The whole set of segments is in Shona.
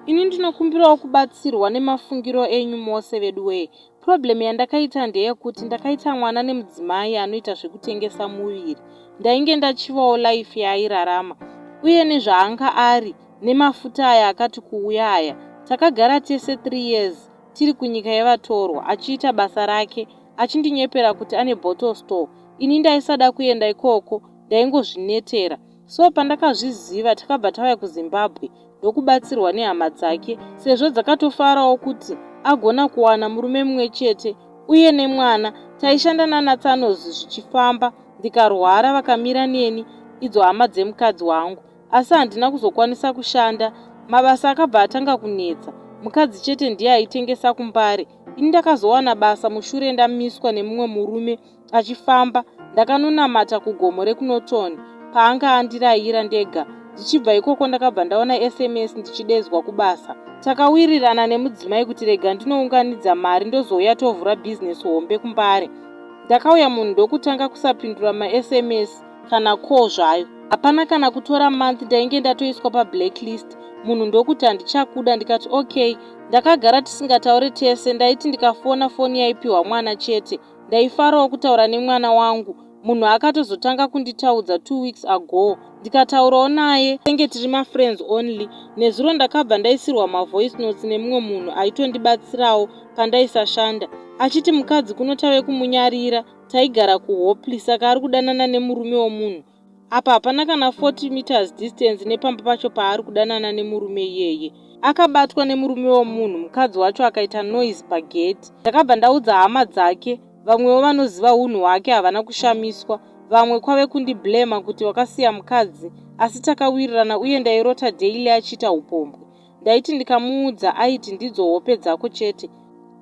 Ini ndinokumbirawo kubatsirwa nemafungiro enyu mose veduwee. Problem yandakaita ndeyekuti ndakaita mwana nemudzimai anoita zvekutengesa muviri. Ndainge ndachivawo life yaairarama uye nezvaanga ari nemafuta aya akati kuuya aya. Takagara tese 3 years tiri kunyika yevatorwa achiita basa rake achindinyepera kuti ane bottle store. Ini ndaisada kuenda ikoko ndaingozvinetera. So pandakazviziva takabva tauya kuZimbabwe ndokubatsirwa nehama dzake sezvo dzakatofarawo kuti agona kuwana murume mumwe chete uye nemwana. Taishanda nana tsanozi zvichifamba ndikarwara vakamira neni idzo hama dzemukadzi wangu asi handina kuzokwanisa kushanda mabasa akabva atanga kunetsa mukadzi chete ndiye aitengesa kumbare ini ndakazowana basa mushure ndamiswa nemumwe murume Achifamba, ndakanonamata kugomo rekuNorton paanga andiraira ndega. Ndichibva ikoko ndakabva ndaona sms ndichidedzwa kubasa. Takawirirana nemudzimai kuti rega ndinounganidza mari ndozouya tovhura business hombe kuMbare. Ndakauya munhu ndokutanga kusapindura maSMS kana call zvayo. Hapana kana kutora month ndainge ndatoiswa pablacklist munhu ndokuti handichakuda ndikati okay. Ndakagara tisingataure tese ndaiti ndikafona foni yaipiwa mwana chete. Ndaifarawo kutaura nemwana wangu munhu akatozotanga kunditaudza two weeks ago ndikataurawo naye tenge tiri mafriends only. Nezuro ndakabva ndaisirwa mavoice notes nemumwe munhu aitondibatsirawo pandaisashanda achiti mukadzi kuno tave kumunyarira taigara kuHopley saka ari kudanana nemurume wemunhu Apa hapana kana 40 meters distance nepamba pacho paari kudanana nemurume iyeye. Akabatwa nemurume wemunhu mukadzi wacho akaita noise pagate. Ndakabva ndaudza hama dzake vamwewo vanoziva hunhu hwake havana kushamiswa. Vamwe kwave kundiblamer kuti wakasiya mukadzi asi takawirirana uye ndairota daily achiita hupombwe. Ndaiti ndikamuudza aiti ndidzo hope dzako chete.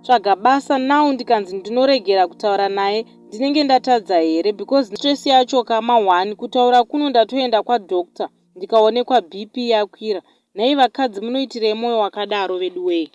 Tsvaga basa now ndikanzi ndinoregera kutaura naye ndinenge ndatadza here because stress yacho ka ma one kutaura kuno ndatoenda kwadoctor ndikaonekwa BP yakwira. Nhai vakadzi munoitirei moyo wakadaro veduwee.